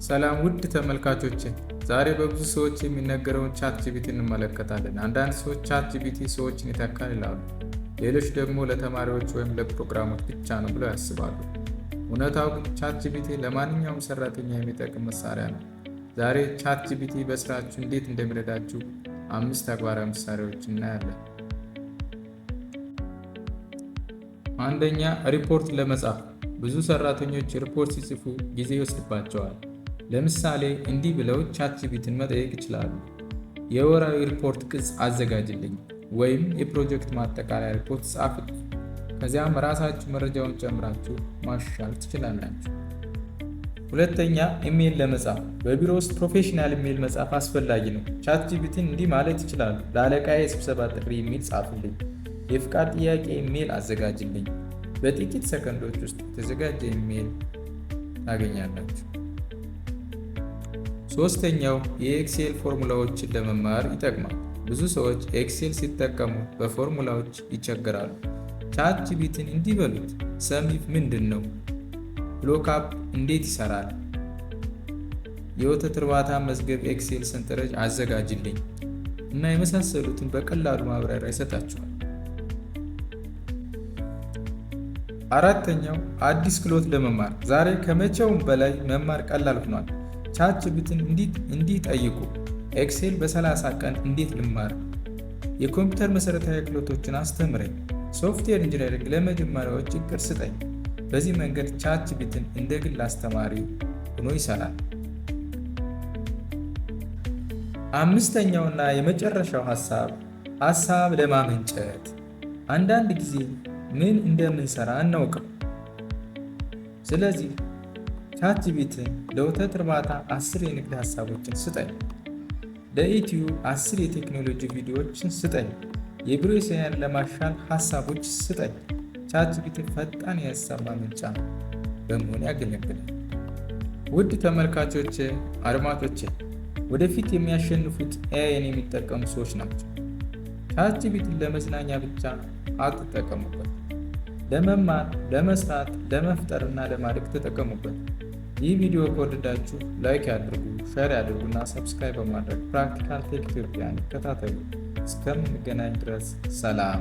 ሰላም ውድ ተመልካቾቼ፣ ዛሬ በብዙ ሰዎች የሚነገረውን ChatGPT እንመለከታለን። አንዳንድ ሰዎች ChatGPT ሰዎችን ይተካል ይላሉ፣ ሌሎች ደግሞ ለተማሪዎች ወይም ለፕሮግራሞች ብቻ ነው ብለው ያስባሉ። እውነታው ግን ChatGPT ለማንኛውም ሰራተኛ የሚጠቅም መሳሪያ ነው። ዛሬ ChatGPT በስራችሁ እንዴት እንደሚረዳችሁ አምስት ተግባራዊ ምሳሌዎች እናያለን። አንደኛ፣ ሪፖርት ለመጻፍ። ብዙ ሰራተኞች ሪፖርት ሲጽፉ ጊዜ ይወስድባቸዋል። ለምሳሌ እንዲህ ብለው ChatGPT ን መጠየቅ ይችላሉ። የወራዊ ሪፖርት ቅጽ አዘጋጅልኝ ወይም የፕሮጀክት ማጠቃለያ ሪፖርት ጻፍልኝ። ከዚያም ራሳችሁ መረጃውን ጨምራችሁ ማሻሻል ትችላላችሁ። ሁለተኛ፣ ኢሜይል ለመጻፍ። በቢሮ ውስጥ professional ኢሜይል መጻፍ አስፈላጊ ነው። ChatGPT ን እንዲህ ማለት ይችላሉ። ለአለቃዬ የስብሰባ ጥሪ ኢሜይል ጻፍልኝ፣ የፍቃድ ጥያቄ ኢሜይል አዘጋጅልኝ። በጥቂት ሰከንዶች ውስጥ የተዘጋጀ ኢሜይል ታገኛላችሁ። ሶስተኛው፣ የ Excel ፎርሙላዎችን ለመማር ይጠቅማል። ብዙ ሰዎች Excel ሲጠቀሙ በፎርሙላዎች ይቸገራሉ። ChatGPT ን እንዲህ በሉት፣ SUMIF ምንድን ነው? VLOOKUP እንዴት ይሰራል? የወተት እርባታ መዝገብ Excel ሰንጠረዥ አዘጋጅልኝ እና የመሳሰሉትን በቀላሉ ማብራሪያ ይሰጣችኋል። አራተኛው፣ አዲስ ክህሎት ለመማር። ዛሬ ከመቼውም በላይ መማር ቀላል ሆኗል። ChatGPT ን እንዲህ ጠይቁ። Excel በ30 ቀን እንዴት ልማር? የኮምፒውተር መሰረታዊ ክህሎቶችን አስተምረኝ። Software engineering ለመጀመሪያዎች እቅድ ስጠኝ። በዚህ መንገድ ChatGPT ን እንደ ግል አስተማሪ ሆኖ ይሰራል። አምስተኛውና የመጨረሻው ሀሳብ፣ ሀሳብ ለማመንጨት። አንዳንድ ጊዜ ምን እንደምንሰራ አናውቅም። ስለዚህ ChatGPT ን ለወተት እርባታ 10 የንግድ ሀሳቦችን ስጠኝ፣ ለዩቲዩብ 10 የቴክኖሎጂ ቪዲዮዎችን ስጠኝ፣ የቢሮ ስራዬን ለማሻሻል ሀሳቦች ስጠኝ። ChatGPT ፈጣን የሀሳብ ማመንጫ በመሆን ያገለግላል። ውድ ተመልካቾቼ፣ አድማጮቼ፣ ወደፊት የሚያሸንፉት AI ን የሚጠቀሙ ሰዎች ናቸው። ChatGPT ን ለመዝናኛ ብቻ አትጠቀሙበት። ለመማር፣ ለመስራት፣ ለመፍጠር እና ለማደግ ተጠቀሙበት። ይህ ቪዲዮ ከወደዳችሁ like ያድርጉ፣ share ያድርጉና subscribe በማድረግ Practical Tech ኢትዮጵያን ይከታተሉ። እስከምንገናኝ ድረስ ሰላም።